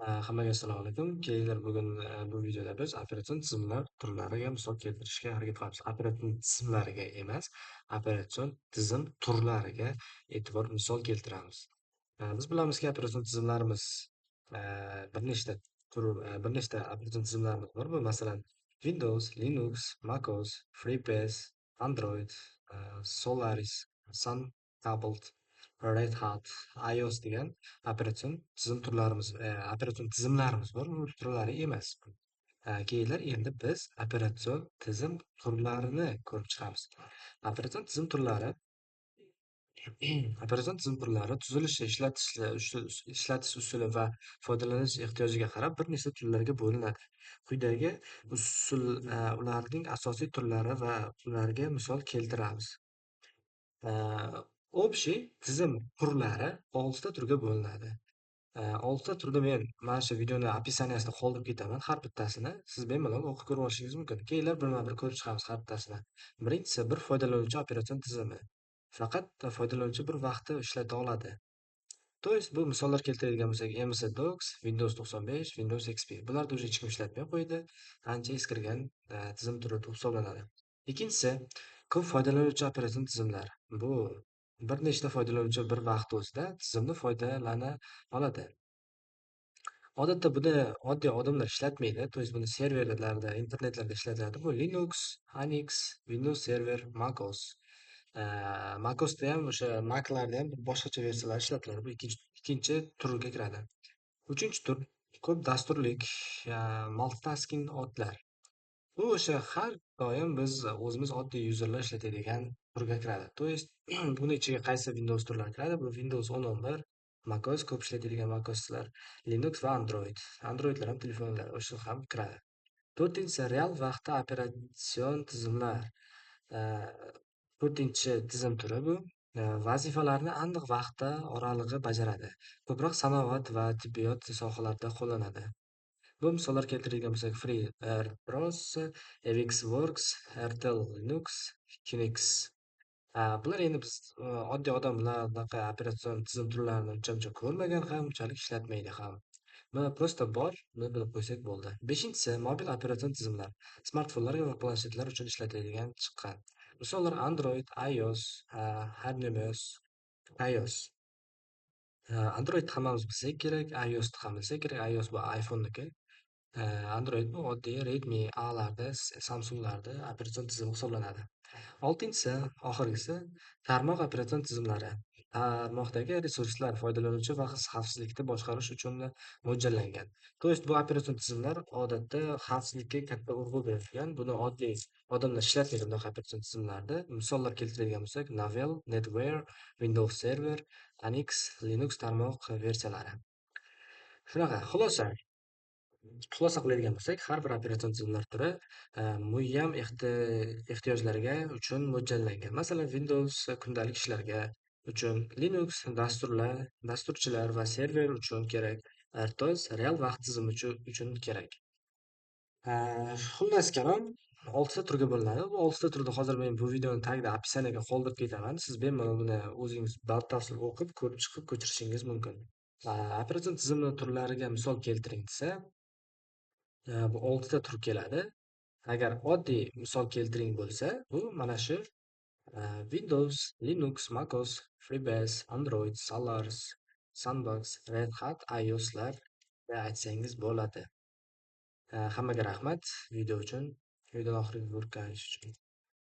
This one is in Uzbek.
Hammaga assalomu alaykum. Kelinglar, bugun bu videoda biz operatsion tizimlar turlariga misol keltirishga harakat qilamiz. Operatsion tizimlariga emas, operatsion tizim turlariga e'tibor misol keltiramiz. Biz bilamizki, operatsion tizimlarimiz bir nechta tur, bir nechta operatsion tizimlarimiz bor. Bu, masalan, Windows, Linux, macOS, FreeBSD, Android, Solaris, Sun Tablet, Red Hat, iOS degan operatsion tizim turlarimiz, operatsion tizimlarimiz bor. Bu turlari emas. Kelinglar, endi biz operatsion tizim turlarini ko'rib chiqamiz. Operatsion tizim turlari tuzilishi, ishlatish usuli va foydalanish ehtiyojiga qarab bir nechta turlarga bo'linadi. Quyidagi usul ularning asosiy turlari va ularga misol keltiramiz. Общий tizim turlari oltita turga bo'linadi. Oltita turda men mana shu videoni описания sida qoldirib ketaman har bittasini. Siz bemalol o'qib ko'rib olishingiz mumkin. Kelinglar, birma-bir ko'rib chiqamiz har bittasini. Birinchisi, bir foydalanuvchi operatsion tizimi. Faqat foydalanuvchi bir vaqtda ishlata oladi. То есть bu misollar keltiradigan bo'lsak, MS-DOS, Windows 95, Windows XP. Bularni уже hech kim ishlatmay qo'ydi. Ancha eskirgan tizim turi deb hisoblanadi. Ikkinchisi, ko'p foydalanuvchi operatsion tizimlar. Bu bir nechta foydalanuvchi bir vaqt o'zida tizimni foydalana oladi. Odatda buni oddiy odamlar ishlatmaydi. То есть buni serverlarda, internetlarda ishlatiladi. Bu Linux, Unix, Windows Server, macOS. macOSda ham, o'sha Maclarda ham boshqacha versiyalar ishlatiladi. Bu ikkinchi turga kiradi. Uchinchi tur, ko'p dasturlik, multitasking otlar. Bu o'sha har doim biz o'zimiz oddiy userlar ishlatadigan turga kiradi. То есть buni ichiga qaysi Windows turlari kiradi? Bu Windows 10, 11, macOS, ko'p ishlatilgan macOSlar, Linux va Android. Androidlar ham, telefonlar o'sha ham kiradi. To'rtinchisi, real vaqtda operatsion tizimlar. To'rtinchi tizim turi bu. Vazifalarni aniq vaqtda oralig'i bajaradi. Ko'proq sanoat va tibbiyot sohalarida qo'llanadi. Bu misollar keltiradigan bo'lsak, FreeRTOS, VxWorks, RTL Linux, QNX. Bular endi biz, oddiy odamlar bunaqa operatsion tizim turlarini uncha-muncha ko'rmagan ham, unchalik ishlatmaydi ham. Buni просто bor, buni bilib qo'ysak bo'ldi. Beshinchisi, mobil operatsion tizimlar. Smartfonlar va planshetlar uchun ishlatiladigan chiqqan. Misollar: Android, iOS, HarmonyOS, iOS. Android hammamiz bilsak kerak, iOSni ham bilsak kerak. iOS bu iPhone'niki. Android bu oddiy Redmi A'larda, Samsunglarda operatsion tizim hisoblanadi. Oltinchisi, oxirgisi, tarmoq operatsion tizimlari. Tarmoqdagi resurslar, foydalanuvchi va xavfsizlikni boshqarish uchun mo'ljallangan. То есть bu operatsion tizimlar odatda xavfsizlikka katta urg'u berilgan. Buni oddiy odamlar ishlatmaydi bunaqa operatsion tizimlarni. Misollar keltiradigan bo'lsak, Novell, NetWare, Windows Server, Unix, Linux tarmoq versiyalari. Shunaqa, xulosa qiladigan bo'lsak, har bir operatsion tizimlar turi muayyan ehtiyojlarga uchun mo'ljallangan. Masalan, Windows kundalik ishlarga uchun, Linux dasturlar, dasturchilar va server uchun kerak, RTOS real vaqt tizimi uchun kerak. Xullas kalom, oltita turga bo'linadi. Bu oltita turni hozir men bu videoni tagida описание ga qoldirib ketaman. Siz bemalol buni o'zingiz batafsil o'qib, ko'rib chiqib, ko'chirishingiz mumkin. Operatsion tizimni turlariga misol keltiring desa, bu oltita tur keladi. Agar oddiy misol keltiring bo'lsa, bu mana shu Windows, Linux, macOS, FreeBSD, Android, Solaris, Sandbox, Red Hat, iOSlarga aytsangiz bo'ladi. Hammaga rahmat video uchun, videoni oxiriga ko'rganingiz uchun.